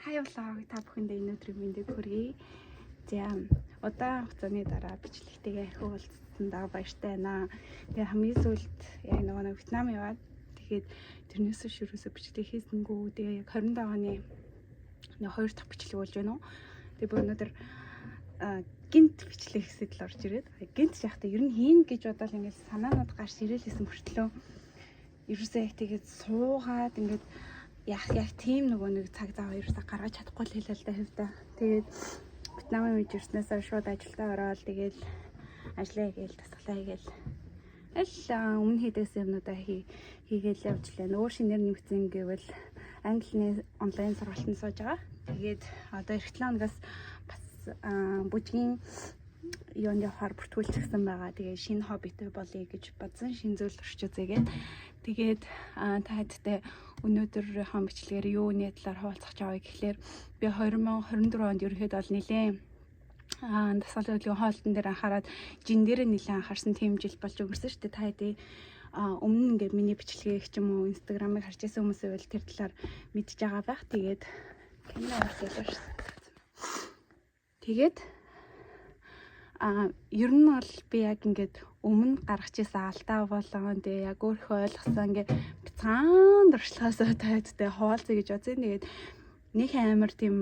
Hi vlog, та бүхэндээ энэ өдрийн мэндийг хүргэе. За, удаан хугацааны дараа бичлэгтэйгээ ахиу уулзсандаа баяртай байна. Тэгээ хамгийн сүүлд яг нөгөө нэг Вьетнам яваад, тэгээд тэрнээс хойш ерөөсөө бичлэг хийсэнгүү. Тэгээ яг 27 оны нэг хоёр дахь бичлэг болж байна уу. Тэгээ бүр өнөөдөр гэнэт бичлэг хийхэд л орж ирээд, гэнэт яхта ер нь хийн гэж бодоод ингээд санаанууд гарч ирээлээсэн мөртлөө ерөөсөө яг тэгээд суугаад ингээд яг тийм нөгөө нэг цаг зав ерөөсөө гаргаж чадахгүй л хэлээ л да хэвдэ. Тэгээд Вьетнамын үеж ирснээсээ шууд ажилдаа ороод, тэгээд ажиллаа хийгээл, дасгалаа хийгээл, аль өмнө хийдэгсэн юмнуудаа хийгээл явж лээ. Нөгөө шинээр нэмэгдсэн гэвэл англиний онлайн сургалтанд сууж байгаа. Тэгээд одоо эх 7 хоногоос бас бүжгийн юунд явахаар бүртгүүлчихсэн байгаа. Тэгээ шинэ хоббитэй болъё гэж бодсон. Шинэ зүйл туршиж үзээгээд. Тэгээд та хэдтэй өнөөдрийнхөө бичлэгээр юуны талаар хуваалцах гэж байгаа гэхлээр би 2024 онд ерөнхийдөө бол нэлээд дасгал хөдөлгөөн, хоолтон дээр анхаарад, жин дээр нэлээд анхаарсан тийм жил болж өнгөрсөн шүү дээ. Та хэдий өмнө ингээд миний бичлэгийг ч юм уу Инстаграмыг харж байсан хүмүүс байвал тэр талаар мэдж байгаа байх. Тэгээд камера оруулаад шүү. Тэгээд ер нь бол би яг ингээд өмнө гаргаж ирсэн алдаа болон тэгээ яг өөрийнхөө ойлгосон ингээд бяцхан туршлагаас та хэдтэй хуваалцъя гэж бодсон. Тэгээд нэг амар тийм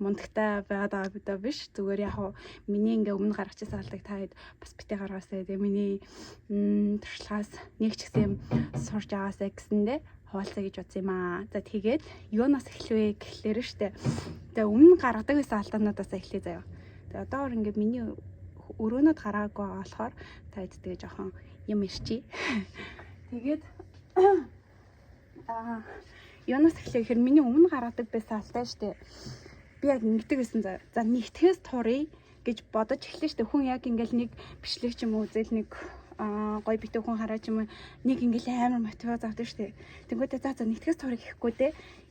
мундагтай байгаад байгаа бидээ биш. Зүгээр яг хуу миний ингээ өмнө гаргаж ирсэн алдааг та хэд бас битээ гаргаасай. Тэгээ миний туршлагаас нэг ч гэсэн юм сурж агаасай гэсэндээ хуваалцъя гэж бодсон юм аа. За, тэгээд юунаас эхлэв гэхлээр штэ. Тэгээ өмнө гаргадаг байсан алдаануудаас эхлэе заяа. Тэгээ одоогор ингээ миний өрөөнөд гараагүй байгаа болохоор та хэд тэгээ жоохон юм ирчий. Тэгээд юунаас эхлэв гэхээр миний өмнө гаргадаг байсан алдаа штэ. Би яг ингэдэг байсан заяа. За, нэгтгэхээс туръя гэж бодож эхлэв штэ. Хүн яг ингээл нэг бичлэг ч юм уу үзэл, нэг гоё битүү хүн хараа ч юм уу, нэг ингээл амар мотивац авдаг штэ. Тэнгүүтээ за нэгтгэхээс туръя гэхгүй те.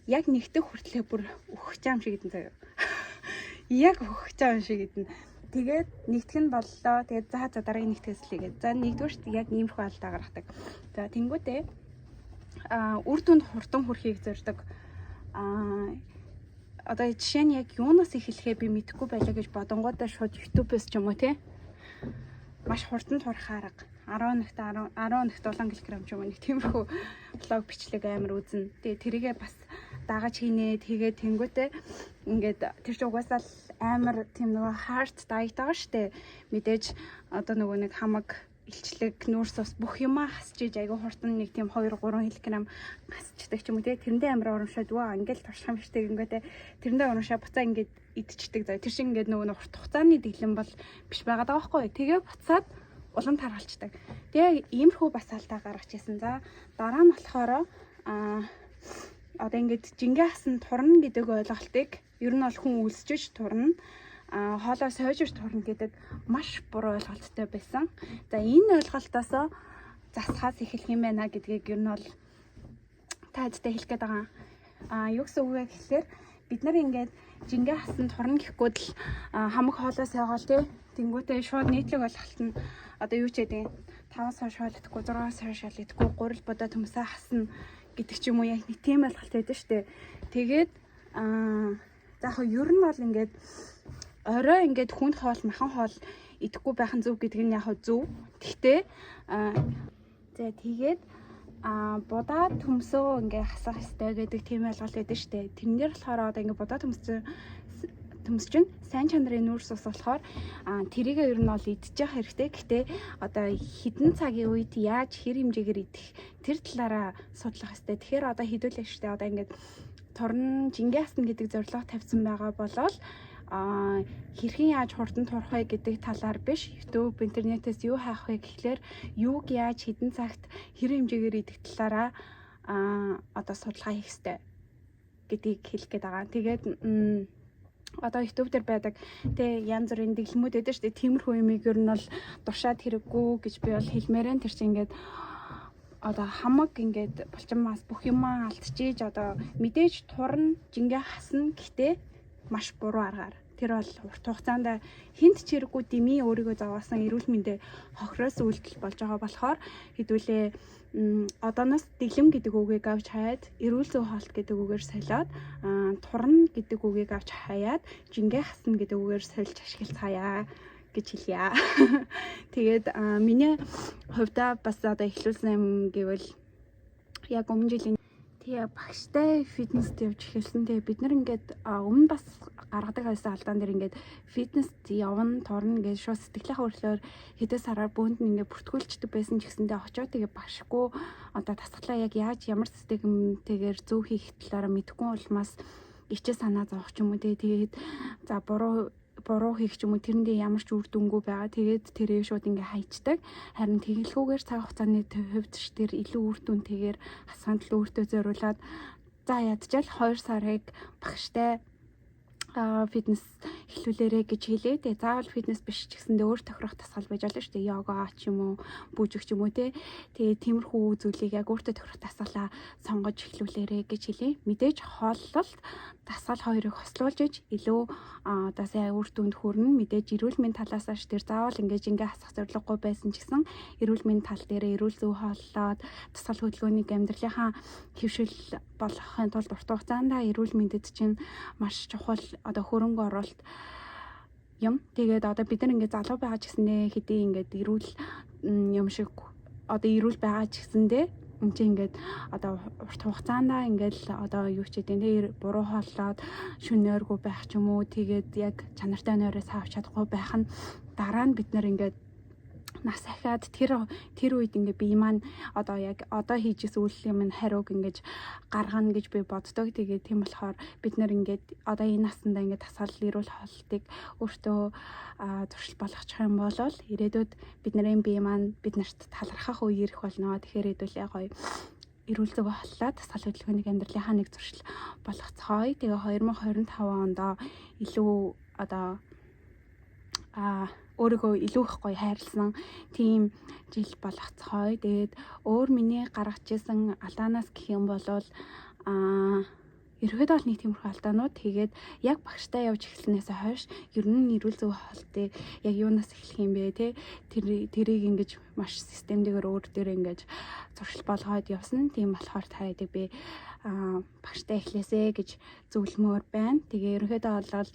Яг нэгтэх хүртлээ бүр өөхөх юм шиг гэдэн заяа. Яг өөхөх юм шиг гэдэн. Тэгээд нэгтгэх нь боллоо. Тэгээд за дараагийн нэгтгэхээс л гээд. За, нэгдүгээр яг иймэрхүү алдаа гаргадаг. За, тэнгүүтээ үр дүнд хурдан хүрэхийг зорддог. Одоо жишээ нь яг юунаас эхлэхээ би мэдэхгүй байлаа гэж бодонгуудаа шууд YouTube-ээс ч юм уу те маш хурдан турах арга, 10 хоногт 10 10 хоногт 7 кг ч юм уу, нэг тиймэрхүү vlog бичлэг амар үзнэ. Тэгээ тэрийгээ бас дагаж хийнэ. Тэгээд тэнгүүтээ ингээд тэр чинь угаасаа л амар тийм нөгөө hard diet байгаа штэ. Мэдээж одоо нөгөө нэг хамаг илчлэг, нүүрс ус бүх юмаа хасчиж, айгу хурдан нэг тийм 2 3 кг хасчдаг ч юм уу те. Тэрэндээ амар урамшаад, ваа, ингээл турших юм штэ гингүүтээ тэрэндээ урамшаа буцаа ингээд идчихдэг заа. Тэр шиг ингээд нөгөө нэг урт хугацааны дэглэм бол биш байгаад байгаа байхгүй. Тэгээ буцаад улам таргалчдаг. Тэгээ иймэрхүү бас алдаа гаргаж ирсэн. За, дараа нь болохоор одоо ингээд жингээ хасан турна гэдэг ойлголтыг ер нь бол хүн өлсчөж турна, хоолоо сойжж турна гэдэг маш буруу ойлголттой байсан. За, энэ ойлголтоос засахаас эхлэх юм байна гэдгийг ер нь бол та хэдтэй хэлэх гээд байгаа. Юу гэсэн үг вэ гэхлээр бид нар ингээд жингээ хасан турна гэхгүй л хамаг хоолоо сойгоол тий. Тэнгүүтээ шууд нийтлэг ойлголт нь одоо юу ч гэдэг 5 сар шоол идэхгүй, 6 сар шоол идэхгүй, гурил будаа төмсөө хасна гэдэг ч юм уу, яг нэг тийм ойлголт байдаг шүү дээ. Тэгээд за яг ер нь бол ингээд орой ингээд хүнд хоол, махан хоол идэхгүй байх нь зөв гэдэг нь яг зөв. Гэхдээ за тэгээд будаа төмсөө ингээ хасах ёстой гэдэг тийм ойлголт байдаг шүү дээ. Тэрнээр болохоор одоо ингээ будаа төмсөө төмс чинь сайн чанарын нүүрс ус болохоор тэрийг ер нь бол идчих хэрэгтэй. Гэхдээ одоо хэдэн цагийн үед яаж хэр хэмжээгээр идэх тэр талаараа судлах хэрэгтэй. Тэгэхээр одоо хэдүүлээ шүү дээ. Одоо ингээд турн, жингээ хасна гэдэг зорилго тавьсан байгаа болол хэрхэн яаж хурдан турах вэ гэдэг талаар биш, YouTube, интернетээс юу хайх вэ гэхлээр юуг яаж хэдэн цагт хэр хэмжээгээр идэх талаараа одоо судалгаа хийх хэрэгтэй гэдгийг хэлэх гээд байгаа. Тэгээд одоо YouTube дээр байдаг тэ янз бүрийн дэглэмүүд байдаг шүү дээ. Тиймэрхүү юмыг ер нь бол туршаад хэрэггүй гэж би бол хэлмээр байна. Тэр чинь ингээд одоо хамаг ингээд булчинмаас бүх юмаа алдчихийж, одоо мэдээж турна, жингээ хасна, гэхдээ маш буруу аргаар. Тэр бол урт хугацаанд хэнд ч хэрэггүй дэмий өөрийгөө зовоосон эрүүл мэндээ хохироос үйлдэл болж байгаа болохоор хэдүүлээ одооноос дэглэм гэдэг үгийг авч хаяад эрүүл зөв хоолт гэдэг үгээр солиод, турна гэдэг үгийг авч хаяад жингээ хасна гэдэг үгээр сольж ашиглацгаая гэж хэлье. Тэгээд миний хувьдаа бас одоо эхлүүлсэн юм гэвэл яг өмнө жилийн тэгээ багштай фитнест явж эхэлсэн. Тэгээ бид нар ингээд өмнө бас гаргадаг байсан алдаан дээр ингээд фитнест явна, турна гэж шууд сэтгэлийнхаа хөрлөөр хэдэн сараар бөөнд нь ингээд бүртгүүлчихдэг байсан ч гэсэндээ очоод тэгээ багшгүй одоо дасгалаа яг яаж ямар системтэйгээр зөв хийх талаараа мэдэхгүй улмаас ичээ санаа зовох ч юм уу, тэгээд за буруу буруу хийх ч юм уу, тэрэндээ ямар ч үр дүнгүй байгаа. Тэгээд тэрийг шууд ингээ хайчдаг. Харин тэгэлгүйгээр цаг хугацааны хувьд ч тэр илүү үр дүнтэйгээр хасгаан төлөө өөртөө зориулаад за ядчаал 2 сарыг багштай фитнес эхлүүлээрэ гэж хэлээ. Тэгээ заавал фитнес биш ч гэсэндээ өөр тохирох дасгал байж болно шүү дээ. Йога ч юм уу, бүжиг ч юм уу те. Тэгээ тиймэрхүү зүйлийг яг өөртөө тохирох дасгалаа сонгож эхлүүлээрэ гэж хэлээ. Мэдээж хооллолт, дасгал хоёрыг хослуулж иж илүү одоо сайн үр дүнд хүрнэ. Мэдээж эрүүл мэнд талаас ш тэр заавал ингэж ингээ хасах зорилгогүй байсан ч гэсэн эрүүл мэнд тал дээр эрүүл зөв хооллоод дасгал хөдөлгөөнийг амьдралынхаа хэвшил болгохын тулд урт хугацаанд эрүүл мэндэд чинь маш чухал одоо хөрөнгө оруулалт юм. Тэгээд одоо бид нар ингээд залуу байгаа ч гэсэндээ хэдий ингээд эрүүл юм шиг одоо эрүүл байгаа ч гэсэндээ энэ чинь ингээд одоо урт хугацаанд ингээд одоо юу ч гэдэг нь буруу хооллоод шөнөөргүй байх ч юм уу, тэгээд яг чанартай нойроос авч чадахгүй байх нь дараа нь бид нар ингээд нас ахиад тэр тэр үед ингээ бие маань одоо яг одоо хийжсэн үйлдэл юм хариуг ингэж гаргана гэж би боддог. Тэгээд тийм болохоор бид нэр ингээд одоо энэ насандаа ингээд дасгал, эрүүл хооллолтыг өөртөө зуршил болгочих юм бол ирээдүйд бидний бие маань бид нарт талархах үе ирэх болно. Тэгэхээр хэдүүлээ гоё эрүүл зөв хооллоо, дасгал хөдөлгөөнийг амьдралынхаа нэг зуршил болгоцгоё. Тэгээ 2025 онд илүү одоо өөрийгөө илүү их гоё хайрлсан тийм жил болгоцгоё. Тэгээд өөр миний гаргаж исэн алдаанаас гэх юм бол ерөөдөө бол нэг тиймэрхүү алдаанууд. Тэгээд яг багштай явж эхэлснээс хойш ер нь эрүүл зөв хоолтыг яг юунаас эхлэх юм бэ те, тэрийг ингэж маш системтэйгээр өөр дээр ингэж зуршил болгоод явсан. Тийм болохоор та хэдийг би багштай эхлээсэ гэж зөвлөмөр байна. Тэгээ ерөнхийдөө бол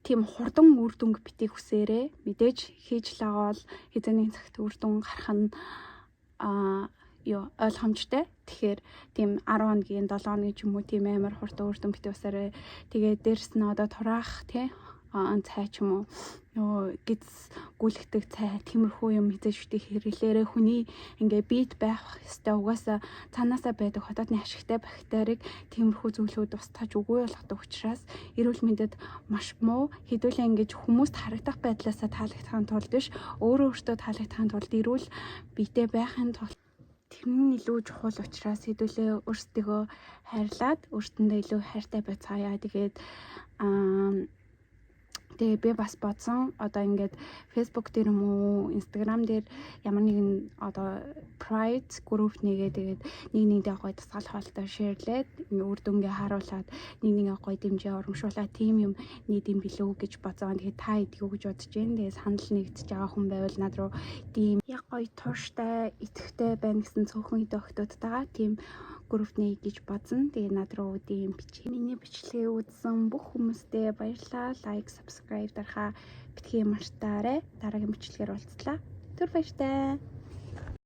тийм хурдан үр дүнг битгий хүсээрээ. Мэдээж хийж л байгаа бол хэзээний цагт үр дүн гарах нь юу ойлгомжтой. Тэгэхээр тийм 10 хоногийн, 7 хоногийн ч юм уу, тийм амар хурдан үр дүн битгий хүсээрээ. Тэгээд дээрэс нь одоо тураах тий цай ч юм уу, нөгөө гиз гүйлгдэг цай, тиймэрхүү юм хэзээ шүтээ хэрэглээрээ. Хүний ингээ биед байх ёстой угаасаа цаанаасаа байдаг хотоодны ашигтай бактерийг тиймэрхүү зүйлүүд устгаж үгүй болгодог учраас эрүүл мэндэд маш муу. Хэдүүлээ ингэж хүмүүст харагдах байдлаасаа таалагдахын тулд биш, өөрөө өөртөө таалагдахын тулд эрүүл биетэй байхын тулд тэр нь илүү чухал учраас хэдүүлээ өөрсдийгөө хайрлаад өөртөндөө илүү хайртай байцгаая. Тэгээд тэгээ би бас бодсон, одоо ингээд Facebook дээр юм уу, Instagram дээр ямар нэгэн одоо private group нэгээ, тэгээд нэг нэгдээ гоё дасгал хоолтой share лээд, үр дүнгээ харуулад, нэг нэгээ гоё дэмжээ урамшуулаад тийм юм нийт юм билүү гэж бодсон. Тэгээд та эдгүү гэж бодож байна. Тэгээд санал нэгдэж байгаа хүн байвал над руу тийм яг гоё тууштай, идэвхтэй байна гэсэн цөөхөн хэд охтуудтайгаа тийм group нэ гэж бодсон. Тэгээ над руу DM бичээ. Миний бичлэгийг үзсэн бүх хүмүүстээ баярлалаа. Like, subscribe дарахаа битгий мартаарай. Дараагийн бичлэгээр уулзлаа. Түр баяртай.